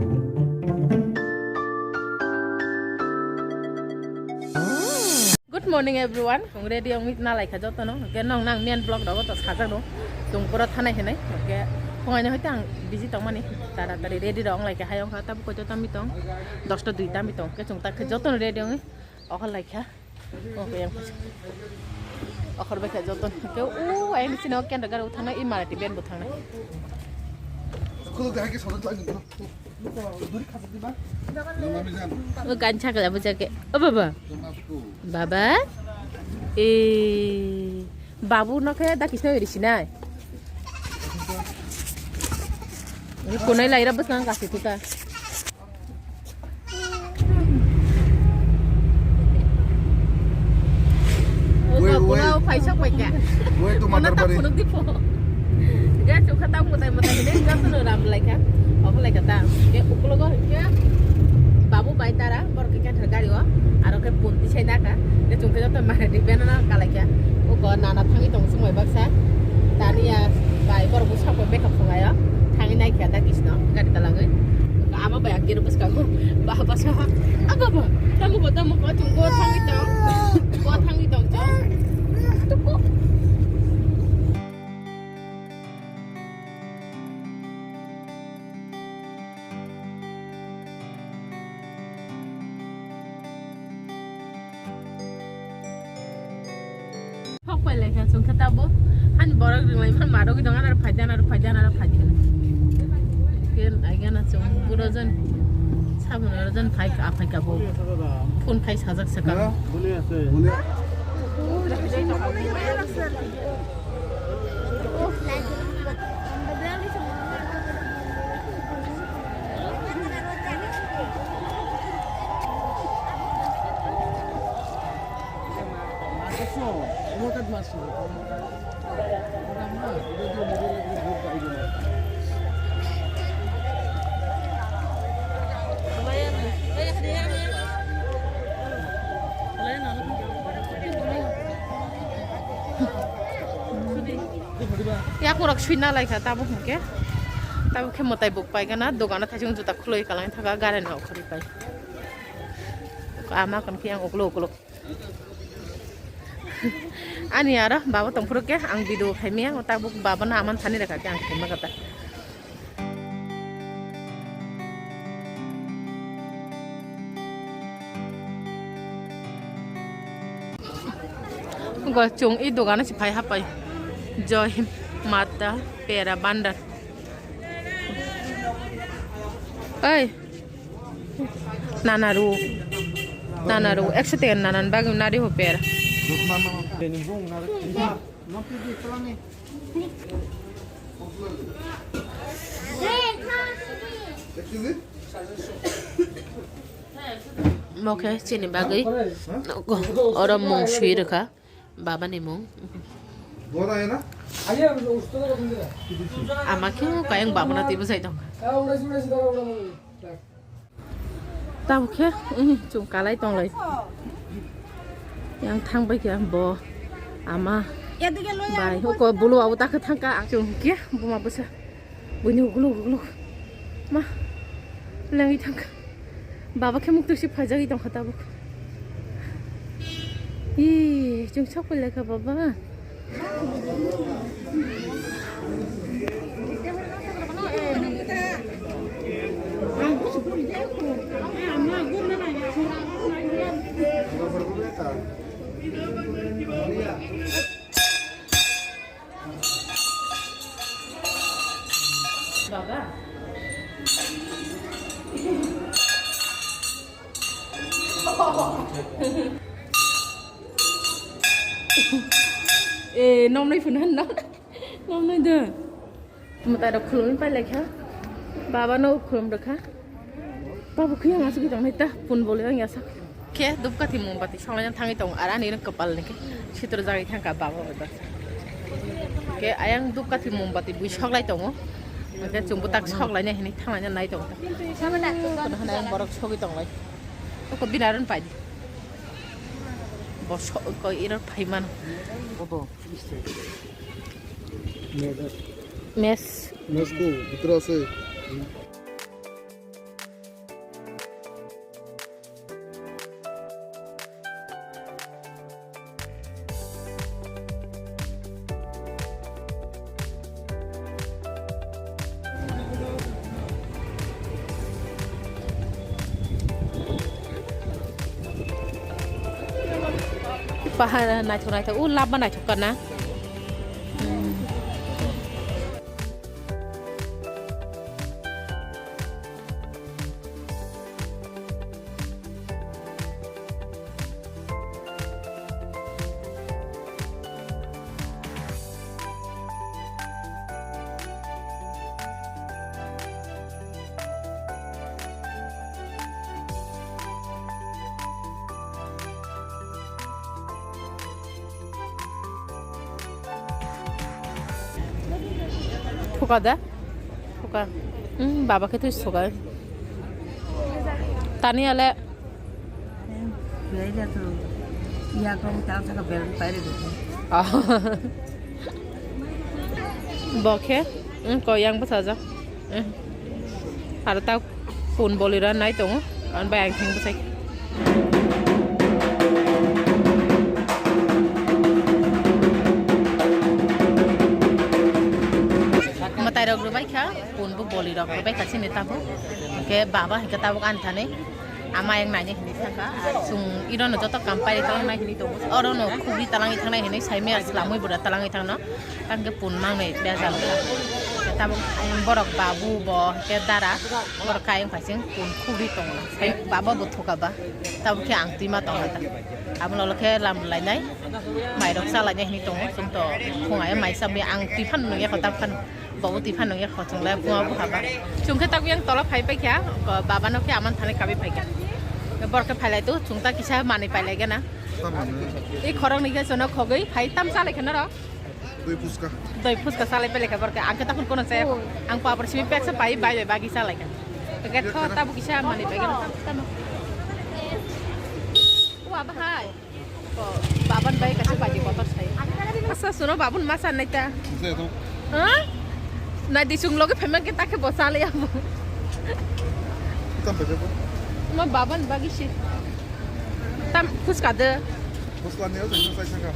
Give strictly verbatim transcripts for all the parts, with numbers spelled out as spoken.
Good morning everyone. Chwng ready wngwi nalaikha jotono. Hwnkhe nong nang main vlog rogo to sajak no. Chwng pura thanai hinai. Hwnkhe phungaino hoite ang busy tongmani. Taratari ready rok wnglaikha, hai wngkha tabuk koito tami tong. Dosta dui tami tong. Hwnkhe chwng tak khe jotono ready wngwi okhorlaikha. Oke yang. Okhorbaikha jotono. Hwnkhe o ayang sino kendra gari o thangnai, i Marathi band bo thangnai. Khuluk dahai ke sodat lagi. O gancha kala bujake. O baba. Baba. E, babu no khe da kisna ri sinai. Kunai laira bwsang kasi tuta. Wait, wait. Wait to Matar Bari. Ga chukha tang mutai mutai hine ga sunu ram lai kha. Obo lai kha ta. Ke ukulogo ke babu bai tara bor ke khe gari o. Aro ke punti sai da kha. Ke chungke joto mare di bena na kalai kha. Uko nana thangi tong sumai baksa. Tani ya bai bor bu sako beka phungayo. Thangi nai kha da kisno gari talangoi. Ama bai ang kiro bwskango. Ba ba sa. Aba ba. Tamu ko tamu ko chung ko thangi tong. Ko thangi tong chong. Tuku. Hok pai lai kha chwng khe tabuk. Ani borok ringlai man ma rogwi tong, ano phai di, ano phai di, ano phai di. Ke ai gana chwng buro jon. Sabun aro jon phai ka, phai ka bo. Phone khai sajak se ka. Yakurok sui nalai kha tabuk hwnkhe. Tabuk khe mwtai buk paigana dogano thaisung juta khuloi kalai thaka gari no khuri pai. Ama kon khe ang uklo uklo. Ani aro baba tongphuru khe ang video khaimaya, tabuk baba no aman thani rwkha khe ang khaima kata. Go chwng i dogano se phai hapai. Joy Mata Pera Bandar. Oi. Nana ru. Nana ru. Ekso teka nana bagwi nari ho pera. Mokhe chini bagwi oro mung sui rwkha. Baba ni mung. Ama khe kayang baba na twi bwsai tong. Tamo khe chwng kalai tong lai. Yang thang bai khe bo ama bai huko bulu abo ta khe thang ka chwng khe buma bwsa. Buini ukuluk ukuluk. Ma. Lengwi thangkha. Baba khe muktuk si phaijagwi tongkha tabuk. Ih, chwng sok pailaikha baba. Baba. Eh, nomnai phun han nom. Nomnai de. Mwtai rok khulumwi pailai kha. Baba no khulum rwkha. Baba khe yang asugwi tongnai ta, pun bole yang yasak. Khe dupkathi mombati songlaina thangwi tongo, ar ani rwng kwpal ni khe sitor jagwi thangkha baba bai baksa. Khe ayang dupkathi mombati bui soklai tongo. Hwnkhe chwngbo tak soklaina hinwi thanglaina nai tongo. Kono hwnwi ayang borok sogwi tonglai. Oko bini aro paidi. Bo so-, ko iro phaimano. Obo. Mes. Mes ko, bhitor ase. Pahar naithok naithok, o lama naithok kana. Phuka da? Phuka. Hmm, baba khe twi suka. Tani ale. Belaida tu. Iya kong ta saka beran paire de. Oh. Bo khe, hmm, ko yang bwsajak. Hmm. Aro ta pun bolira nai tongo. An bai ang thing bwsai. Mwtai rok rwbai kha, pun bo boli rok rwbai kha chini tabuk. Hwnkhe baba hwnkhe tabuk ani thani ama yang naini hinwi thangkha. Ar chwng irono joto kam pairi talangna hinwi tongo. Orono khubui talangwi thangnai hinwi saimaya swlamwi bwrwi talangwi thangno. Tangkhe pun mangnai bejal wngkha. Tabuk borok babu bo hwnkhe dara borok kayang phaising pun khubui tongo. Sai baba bo thuka ba. Tabuk khe ang twi ma tongkha ta. Abo lolo khe lam lainai. Mairok cha lainai hinwi tongo. Chwng to phungai mai chamwi ang twi phano nungya kho ta phano. Bo twi phano nungya kho chwng lai phunga bo haba. Chwng khe tabuk yang tola phai pai kha. Baba no khe aman thani kabi phai kha. Borok khe phai lai tu chwng ta kisa manwi pai lai gana. Tamani. I khorok ni khe chwng no khogwi phai tam cha lai kha norok. Doi phuska. Doi phuska salai pelekha borok. Ang khe takhun kono chaya. Ang papor simi peksa pai bai bai bagi salai kha. Paket tho tabo kisa mani packet tamo. Wa bahai. Ko baban bai kaisa bagi kotor sai. Asa suno babun masa nai ta. Nai di sung loge phaima khe takhe bo salai amo. Tam packet. Ma baban bagi si. Tam phuska de. Phuska ni o jeng sai saka.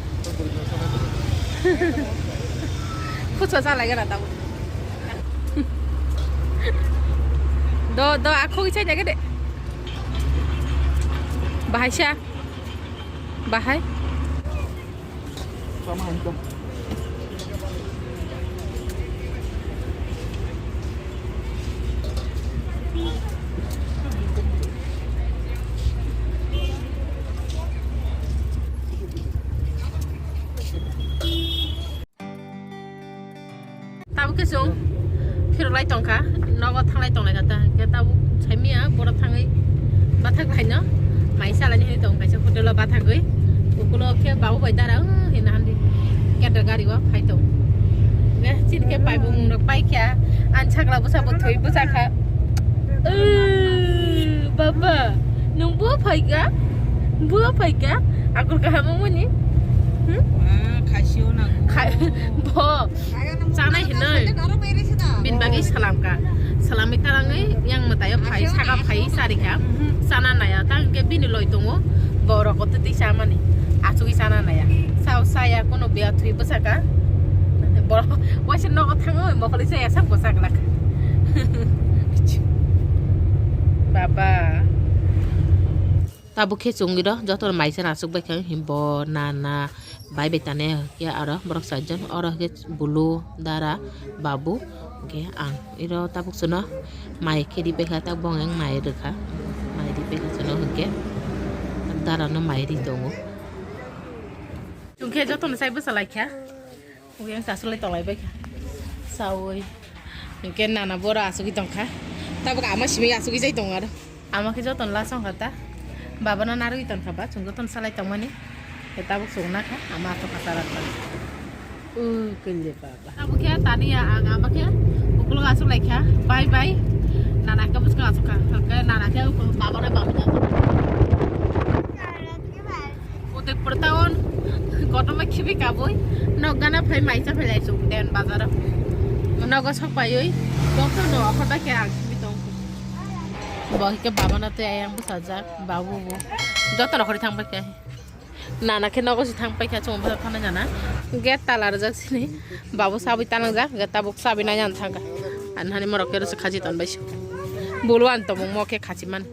Phuska sa lagi na tam. Do do aku isai jaga de. Bahai sa. Bahai. Tabuk khe chwng phirok lai tongkha, nogo thanglai tonglai kha ta, hwnkhe tabuk saimanya borok thangwi bathak laino mai salani hinwi tong kaisa hotel o bathagwi, ukulo khe babu bai dara hinwi handi kendra gari o phai tong. Hwnkhe chini khe paibung rok paikha, ani sakla bwsa bo thwi bwsa kha. Baba, nung bo phaikha? Bo phaikha? Akur kaham wngmani? Hmm? Khaisio na. Bo. Chanai hinwi. Bini bagwi salamkha. Salami tarangwi yang mwtaio phai, saka phai sarikha. Chana naya, tang hwnkhe bini loi tongo. Borok otwtwi chamani. Achugwi chana naya. Sao saya kono biya thwi bwsaka. Borok waisa nogo thangwi mokoli saya sak bwsak lak. Baba. Tabuk khe chwngwi rw jotono mai chana achuk bai kha bo nana. Bai bai tane ya aro borok chaijak oro hwnkhe bulu dara babu hwnkhe ang iro tabuk chwngno mai khe ri paikha tabuk bo wng mai rwkha mai ri paikha chwngno hwnkhe dara no mai ri tongo. Chwngkhe jotono chai bwsa laikha. Uyang sasulai tolai bai kha. Saui. Hingke nana boro asugui tongkha. Tabuk ama simi asugui jai tongo aro. Ama khe joton la songkha ta. Baba no narui tongkha ba, chwng joton salai tongmani. Khe tabuk chwng nakha, ama ato kha sarak ta. U kile baba. Tabuk khe tani ya ang ama khe ukuluk asuk lai kha. Bye bye. Nana khe bwskang asuk kha. Hingke nana khe baba no bamwi asuk. Udaipur town kotorma khibi kabui nok gana phai maisa phai lai chuk den bazaro. Nogo sok paioi tongthono okhorba khe ang khibi tong. Bo hike baba no tei ayang bwsajak babu bo joto no khori thang paikha. Nana khe nogo si thang paikha chwng bwsa thana gana gate tala rwjak sini babu sabui tanangjak gate tabuk sabui nai thangkha. Ani hani morok khe rwsa khachi tonbai si bulu ani tongmung mo khe khachi mani.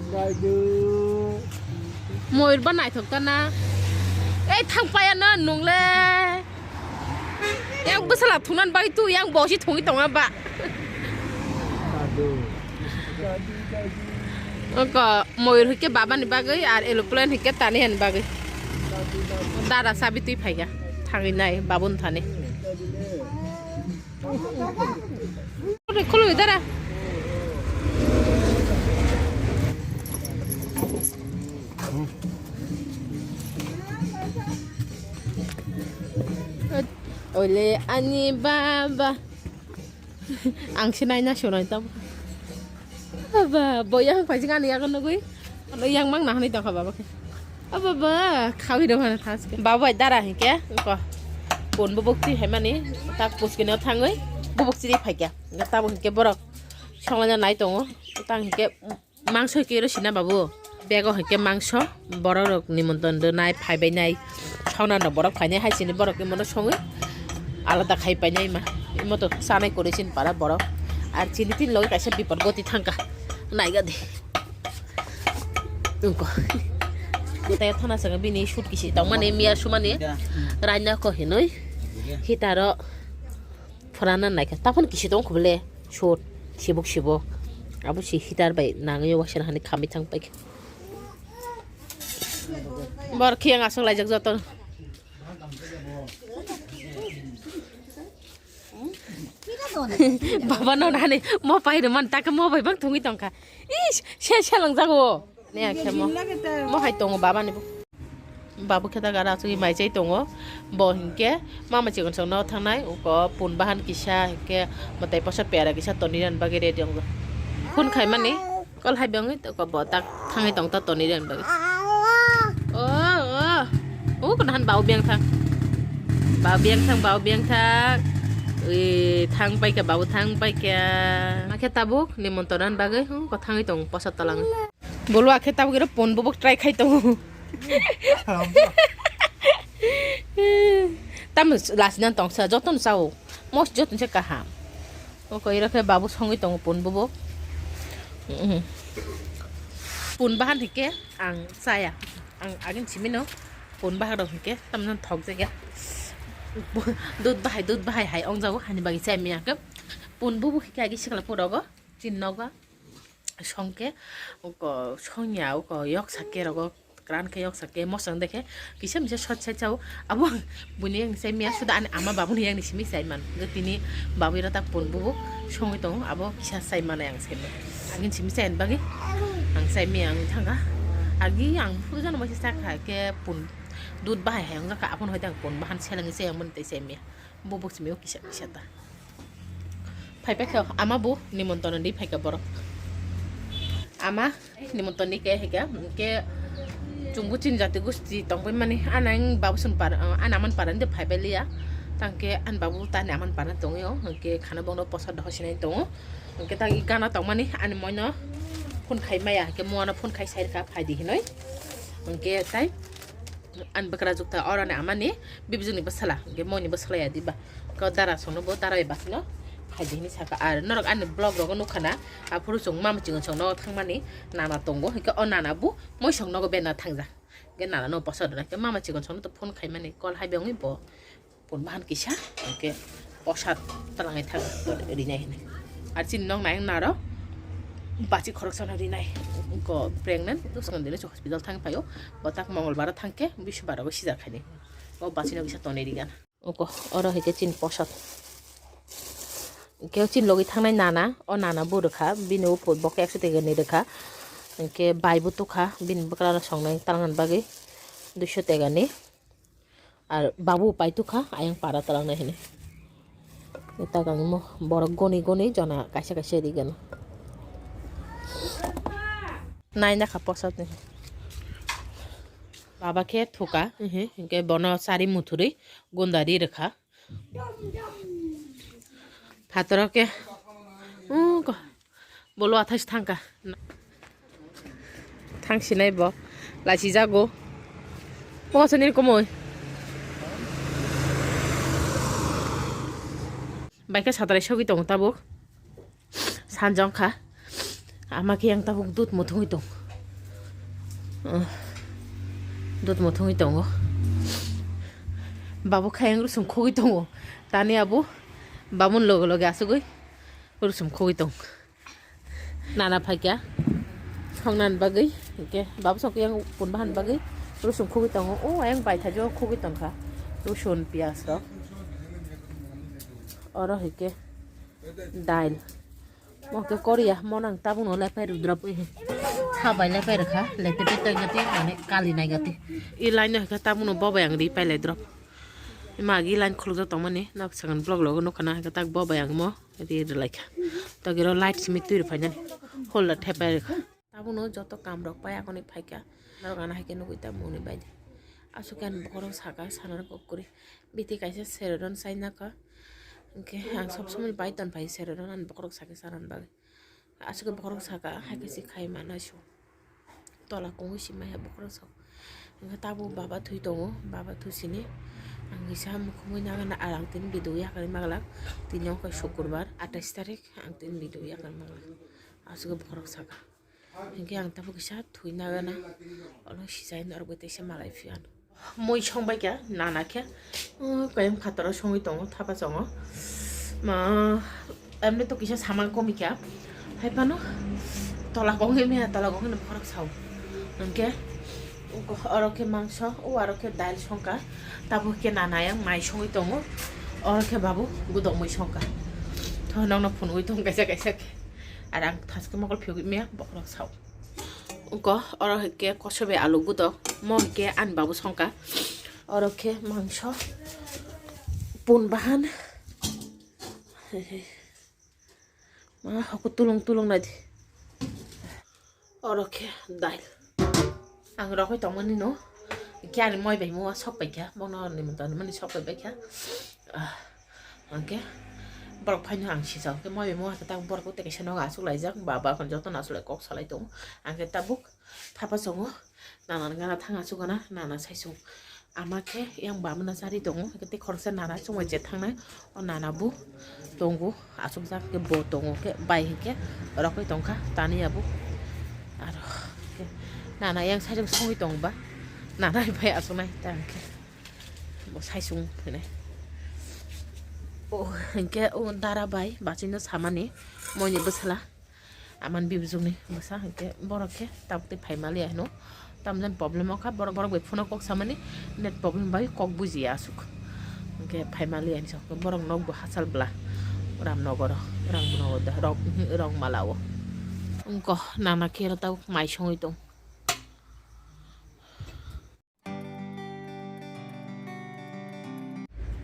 Kaidu. Moyur ba naithok ta na. Ei thang paya na nung le. Yang bwsala thungnan bai tu yang bosi thungwi tonga ba. Oko moyur hwnkhe babani bagwi ar aeroplane hwnkhe tani hani bagwi. Dada sabi twi phaikha. Thangwi nai babun thani. Khulwi dara. Oile ani baba. Ang se naina sunai tamo. Baba, bo yang paijing ani yago nugui. Ano yang mang nahani tongkha baba khe. Aba ba, khawi do hana thas ke. Baba bai dara hike, ko. Pon bubuk ti hai mani, tak puskini thangwi, bubuk ti phai kya. Tabo hike borok, songlaina nai tongo. Tang hike, mangso kero sina babu. Bego hike mangso, borok rok nimontron do nai, phai bai nai. Songna no borok phai nai, hai sini borok imono songwi. Alada khai pai nai ma. Imo to sanai kore sin para borok. Ar chini tin logi kaisa bipor goti thangka. Naiga de. Tungko. Tei thana sanga bini suit kisi tongmani miya sumani raina ko hinoi. Hitaro phurana naikha. Taphon kisi tong khubule suit sibuk sibuk. Abo si hitar bai nangyo washer hani khamwi thang paikha. Bor khiyang aswk laijak joto. Baba no nani mo pai rwman ta khe mo bai bang thungwi tongkha. Ish, se se lang jago. Ne khe mo. Mo hai tongo baba ni. Babu khe ta gara aswk mai chai tongo. Bo hinkhe mama chikon song no thangnai uko pun bahan kisa hinkhe mwtai posa pera kisa toni ran bagwi ready ongkha. Phone khai mani. Kol hai bangwi toko bo tak thangwi tong ta toni den bagwi. Oh, oh. Oh, kena han bau biang thang. Bau biang thang, bau biang thang. Ui, thang paikha, bau thang paikha. Makhe tabuk, nimontonan bagwi, hmm, ko thangwi tong, posa talang. Bolo akhe tabuk iro pon bubuk try khai tong. Tam lasinan tong sa, joton sao. Mos joton se kaham. Oko iro khe babu songwi tongo pun bubo. Mhm. Pun bahan hike ang chaya. Ang agin simino pun bahan rok hike tamno thok jaya. Dud bahai, dud bahai hai ong jago hani bagi chai miya ke. Pun bubo hike agi sikla porogo chin nogo. Songke oko songya oko yok sake rogo. Kran khe yok sake mosong dekhe kisa misa sot sai chao. Abo ang buini yang sai miya suda ani ama babuni yang ni simi sai man. Ge tini babu ira tak pun bubu songwi tongo abo kisa sai mana yang sai man. Agin simi sai bagwi ang sai miya ang thanga. Agi ang phuru jano masa sa kha ke pun dud bahai hai ang ka apun hoi tak pun bahan selang sai ang mun tai sai miya. Bubuk simi kisa kisa ta. Phai paikha ama bo nimontron di phaikha borok. Ama nimontron di ke hika ke chumbu chin jati gusti tongbai mani anang babu sun par ana man paran de phai bai liya. Tangke an babu tani aman paran tongyo ke khana bongno posa doho sinai tongo. Ke tagi gana tongmani ani moino phone khai maya ke muano phone khai sai kha phai di hinoi. Ke tai Ani bwkra jukta oroni amani bibijwkni bwsala, hwnkhe moini bwsala ya diba. Ko dara songno bo dara bai basino phaidi hinwi saka. Ar norok ani vlog rogo nukha na, aphuru chwng mama chikon songno thangmani nana tongo, hwnkhe o nana bo moisong nogo bena thangjak. Hwnkhe nana no bwsa rwna, hwnkhe mama chikon songno to phone khaimani, call hai bangwi bo phone bahan kisa, hwnkhe bwsa twlangwi thang rinai hinwi. Ar chini nok nai naro bachi khoroksano rinai, ko pregnant, to swkang dino hospital thang phaio. Bo tak Mongolbar o thangkhe Biswbar o sijakhaini. O bachino kisa tonwi rigana. Oko oro hai khe chini posot. Khe chini logi thangnai nana, o nana bo rwkha, bini uphur bo khe ekso tega ni rwkha. Hwnkhe bai bo tukha, bini bwkra rok songnai talangna bagwi duiso tega ni. Ar babu pai tukha, ayang para talangnai hinwi. Takang mo borok goni goni jona kaisa kaisa rigano. Naina kha posot ni. Baba khe thuka, hinkhe bono chari muthurwi gunda ri rwkha. Phataro khe, uh, ko-, bolo athais thangka. Thang sinai bo, lachi jago. Bo sani komoi. Baikhe satrai sogwi tongo tabuk. Sanjong kha. Ama khe yang tabuk dud muthungwi tong. Uh. Dotmo thungwi tongo. Babu khe ayang rusum khogwi tongo. Tani abo babun loge loge asugwi rusum khogwi tong. Nana phaikya songna bagwi, hwnkhe babu songkhe yang punba han bagwi rusum khogwi tongo. O ayang baithajo khogwi tongkha rusum, piyaj rok. Oro hwnkhe dail. Mo khe Korea, mo nang tabukno lepai rw drop wi. Sabai lepai rwkha, letepe tongya twi, mane kali naiga twi. I line no hwnkhe tabukno bobai ang ri pailai drop. Ima agi line khulukjak tongmani, noksagan vlog logo nukha na, hwnkhe tak bobai ang mo ri rwlaikha. Togiro light simi twi rwphainani, hol da thepai rwkha. Tabukno joto kam rok pai akoni phaikha. Norok ana hai khe nugwi ta muni bai di. Aswk khe ani bokhorok saka, sanani kok kwrwi. Biti kaisa serodon saina kha. Hwnkhe ang sob somoi bai ton phai serodon ani bokhorok sakhe sanani bagwi. Aswk khe bokhorok saka, hai khe se khai mano isu. Tola kongwi si maya bokhorok sok. Hwnkhe tabuk baba thwi tongo, baba thwi sini. Ang kisa mukhungwi nagana, ang tini video yakarwi maglak. Tini wngkha sukurbar, atais tarik, ang tini video yakarwi maglak. Aswk khe bokhorok saka. Hwnkhe ang tabuk kisa thwi nagana, ono sijai norok bai teisa malai phiya. Mui songbai kha nana khe, uh, kayang phataro songwi tongo thapa chongo. Ma, emni to kisa samang komi kha. Hai phano tola kongwi maya, tola kongwi no bokhorok sao. Hwnkhe oro khe mangso, o aro khe dail songkha. Tabuk khe nana yang mai songwi tongo. Oro khe babu gudok mui songkha. Tho nokno phunugwi tong kaisa kaisa khe. Ar ang thaskhe mokol phiyogwi maya bokhorok sao. Wngkha oro hai khe kosobe alu gudok, mo hai khe ani babu songkha. Oro khe mangso pun bahan. Ma hoko tulung tulung nai di. Oro khe dail. Ang rokoi tongmani no. Khe ani moi bai mo sok pai kha, bono ni mani sok pai bai kha. Ah, hwnkhe borok phaino ang sijak, hwnkhe moi bai mo tak borok tei kaisa nogo aswk laijak, baba hwn jotono aswk lai kok salai tongo. Ang khe tabuk thapa chongo, nana ni gana thang aswk gana, nana sai chwng. Ama khe yang bamna chari tongo, hwnkhe tei khoroksa nana chwngbai je thangnai, o nana bo tongo, aswkjak khe bo tongo, khe bai hwnkhe rokoi tongkha tani abo. Aro khe nana yang sai chwng songwi tongba, nana bai aswknai ta hwnkhe. Bo sai chwng hwnwi. O hwnkhe o dara bai bachino samani moini bwsala. Aman bibujukni bwsa hwnkhe borok khe tabuk tei phaimaliya hino. Tamjani problem wngkha borok, borok bai phone kok samani net problem bai kok bujiya aswk. Hwnkhe phaimaliya hinwi sa borok nokbo hachal bwla Ramnogoro, Ramnogor da, Rok-, Rokmalao. Wngkha nana khe tabuk mai songwi tong.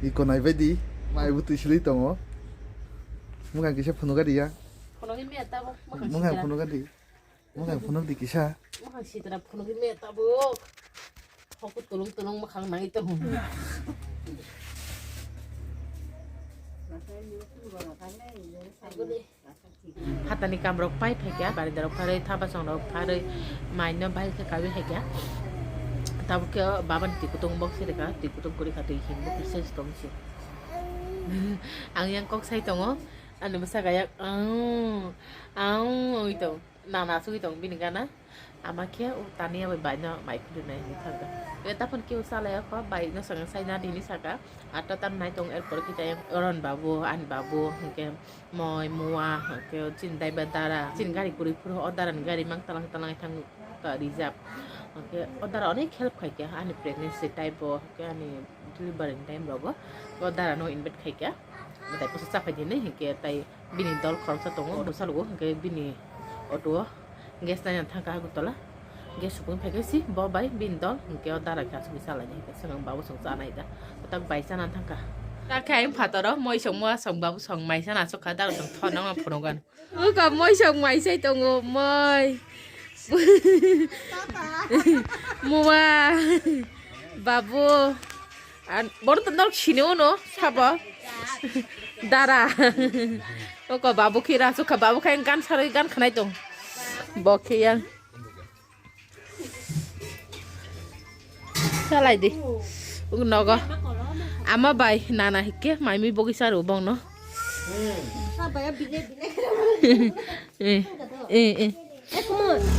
Iko naibaidi, mai bwtwi silwi tongo. Mwkhang kisa phunukgadi ya. Phunukgwi maya tabuk, mwkhang sitra. Phunukgadi. Mwkhang phunukdi kisa. Mwkhang sitra phunukgwi maya tabuk. Hokho tulung tulung mwkhang nai tongo. Phatani kam rok pai phaikha, bari darok pharwi, thapa chong rok pharwi, mai no bai khe kawi haikha. Tabuk khe baba ni twi kutung bok sirikha, twi kutung kwrwikha, twi himbo kisa se tong se. Ang yang kok sai tongo, ani bwsa gaya ang, ang oi tong, nana sugwi tong bini gana. Ama khe o tani bai bai no mai phuru nai hinwi thangkha. E taphon khe o salai o kho bai no swkang sai nadi hinwi sakha. Ata tam nai tong er pore khe tai oron babu, ani babu, hwnkhe moi, mua, hwnkhe chini daiba dara. Chini gari kwrwi phuru o dara ni gari mang talang talang thang kha reserve. Hwnkhe o dara onek help khai kha ani pregnancy time bo, hwnkhe ani delivery ni time rogo o dara no invite khai kha. Mwtai bwsa chapai di hinwi hwnkhe tai bini dol khoroksa tongo, bwsa lugo hwnkhe bini auto o gas naina thangkha Agartala. Gas supung phaikhe si bo bai bini dol hwnkhe o dara khe asugwi salai di hwnkhe swkang babu chwng chanai da. Tak bai chana thangkha. Tak khe ayung phataro moi song mua song babu song mai chana achukha dara chwng thonang ma phunukgano. Uka moi song mai sai tongo moi. Mua. Babu. An, bono to norok sini uno, sabo. Dara. Oko babu khe ra, sukha babu khe gan sarwi gan khanai tong. Bo khe yang. Salai di. Ug nogo. Ama bai nana hikke, mai mi bogi saru bong no. Eh, eh, eh.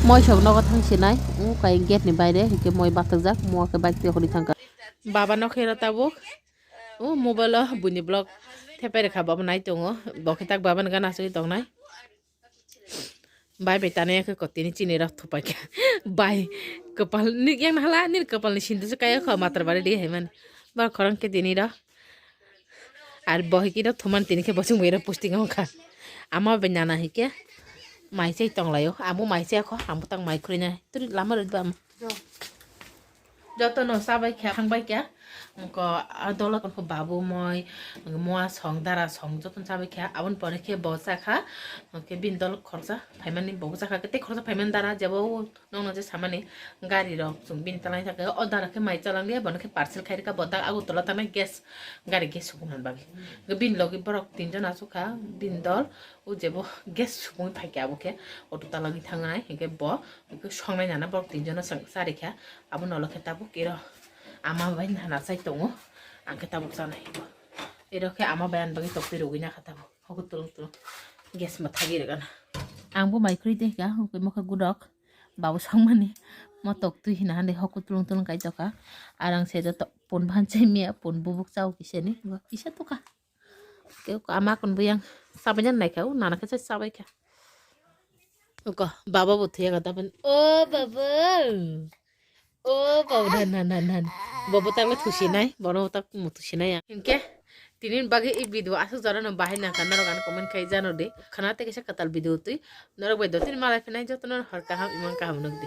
Moi sok nogo thang sinai, o kai gate ni baire, hingke moi bathajak, mo ke bike twi hori thangka. Baba no khe ro tabuk, o mobile o buini vlog thepai rwkha, baba nai tongo, bo khe tak baba ni gana asugwi tongnai. Bai bai tani khe ko tini chini rok thupai kha. Bai, kopal ni yang hala, nini kopal ni sindu se kaya kho, matar bari di hai man. Ba khorang khe tini rok. Ar bo hiki rok thuman tini khe bosong bai rok posting wngkha. Ama bai nana hike mai chai tonglaio. Amo mai chai kho, amo tang mai khurina. Turi lama rwdi ba amo. Joto no chabai kha, thangbai kha. Ko a dolo ko babu moi, mua song, dara song, joto chabai kha. Aboni pore khe bo chakha. Khe bin dol khorsa phaimani bo chakha. Tei khorsa phaimani dara jebo nokno je samani gari rok chwng bini talai thangkhe, o dara khe mai chalangya, bono khe parcel khai rwkha, bo dak Agartala thangnai gas, gari gas sukuna bagwi. Hwnkhe bini logi borok tinjon achukha, bini dol, o jebo gas sukui phaikha abo khe auto talagwi thangnai, hinkhe bo songnai nana borok tinjono chwng charikha, abono ulo khe tabuk iro ama bai nana chai tongo, ang khe tabuk chanai. Iro khe ama bai ani bagwi toktwi rwgwi nakha tabuk. Hoku tulung tulung gas mwthagwi rwgana. Ang bo mai khurui tongkha, hwnkhe mokhe gudok, babo songmani mo toktwi hina hande hoku tulung tulung kai tongkha. Arang se joto pon bahan chai miya, pon bubuk chao kisa ni, bo kisa tongkha. Khe ama kun buyang sabaina naikha, o nana khe chabaikha. Uko baba bo thuya kha tabun. O baba. O baba, nan, nan, nan, nan. Bobo tak le thusinai, bono tak mo thusinai ya. Hinkhe tini bagwi i video aswk jora no bahai nangkha, norok ano comment khai jano di. Khana tei kaisa kwtal video twi norok bai dotini malai phinai jotono hor kaham imang kaham nukdi.